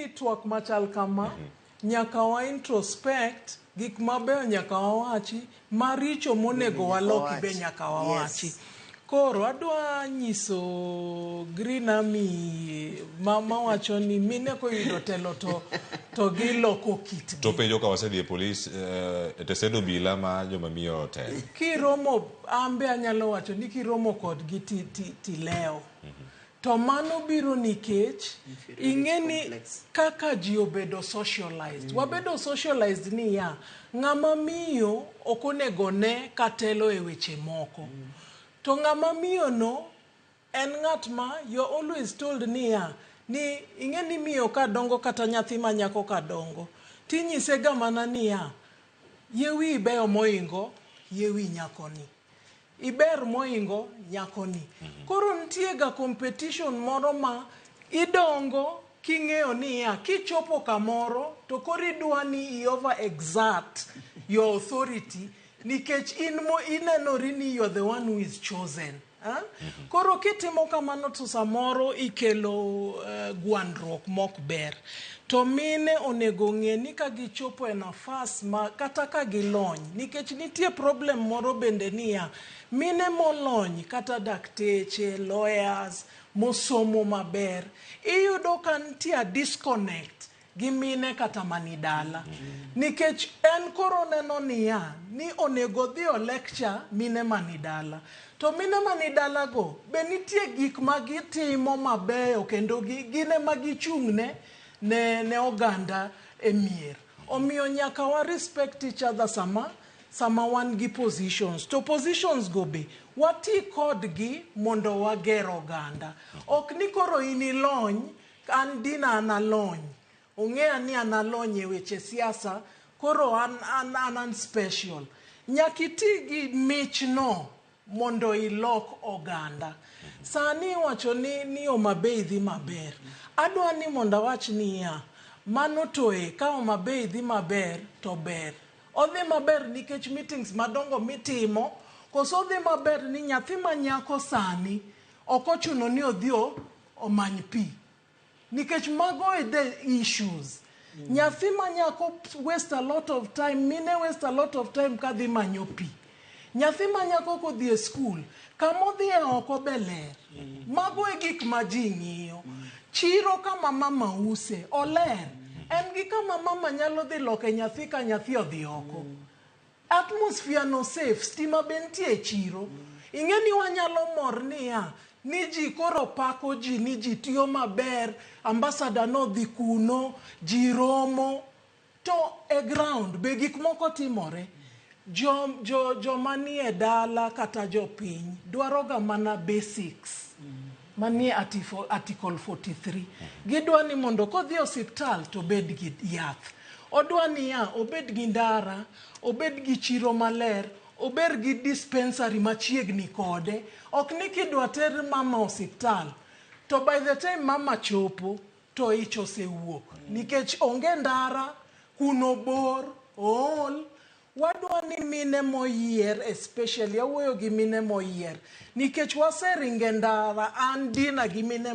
ni twak machal kama nyaka wa introspect gik mabeyo, nyaka wawachi maricho monego waloki be nyaka wawachi. Koro adwa nyiso Green Army ma wacho ni mine koyudo telo to giloko kitgi. To penjo ka wasedhi e polis, e tesend obila ma joma miyo otelo. Kiromo ambe anyalo wacho ni kiromo kodgi ti lewo to mano biro nikech ing'e ni kaka ji obedo socialized, wabedo socialized niya ng'ama miyo ok onego ne katelo e weche moko, to ng'ama miyo no en ng'at ma you're always told niya ni ing'e ni miyo ka dongo kata nyathi ma nyako ka dongo tinyise ga mana niya yie wiyi beyo moingo yie wi nyakoni, iber moingo nyakoni. Koro nitie ga competition moro ma idongo king'eyo niya kichopo kamoro to koro idwa ni i over exert your authority nikech in mo inenori ni you're the one who is chosen. Ah? Koro kitimo kamano to samoro ikelo gwandruok mok ber. To mine onego ng'e ni ka gichopo e nafas ma kata ka gilony, nikech nitie problem moro bende niya mine molony kata dakteche, lawyers mosomo maber, iyudo ka nitie a disconnect gi mine kata mani dala, nikech en koro neno niya ni onego odhi o lecture mine mani dala, to mine mani dala go be nitie gik ma gitimo mabeyo kendo gin ema gichung'ne ne oganda e mier. Omiyo nyaka wa respect each other sama wan gi positions, to positions go be wati kodgi mondo wager oganda. Ok ni koro in ilony, an dina an alony, ong'eya ni an alony e weche siasa, koro an special. Nyaka iti gi michno mondo ilok oganda. Sani iwacho ni Homa Bay dhi maber. Adwa ni mondo awach niya mano to e ka Homa Bay dhi maber to ber odhi maber nikech meetings madongo mitimo, koso odhi maber ni nyathi ma nyako sani ok ochuno ni odhi omany pi, nikech mago e the issues. Nyathi ma nyako waste a lot of time, mine waste a lot of time kadhi manyo pi. Nyathi ma nyako kodhi e skul, kamodhi e oko be ler. Mago e gik ma ji ng'iyo. Chiro kama mama use oler, en gi kama mama nyalo dhi loke nyathi ka nyathi odhi oko, atmosphere no safe, stima be nitie e chiro. Ing'e ni wanyalo mor niya ni ji koro pako ji ni ji tiyo maber, ambassador nodhi kuno, ji romo, to e ground be gik moko timore. Jo joma nie dala kata jopiny dwaro ga mana basics manie article 43. Gidwa ni mondo kodhi e osiptal to obed gi yath, odwa niya obed gi ndara, obed gi chiro maler, obed gi dispensary machiegni kode. Ok ni kidwa ter mama osiptal to by the time mama chopo to ich osewuok nikech onge ndara kuno, bor ool. Wadwa ni mine moyier, especially awuoyo gi mine moyier nikech waseringe ndara, an Dina gi mine.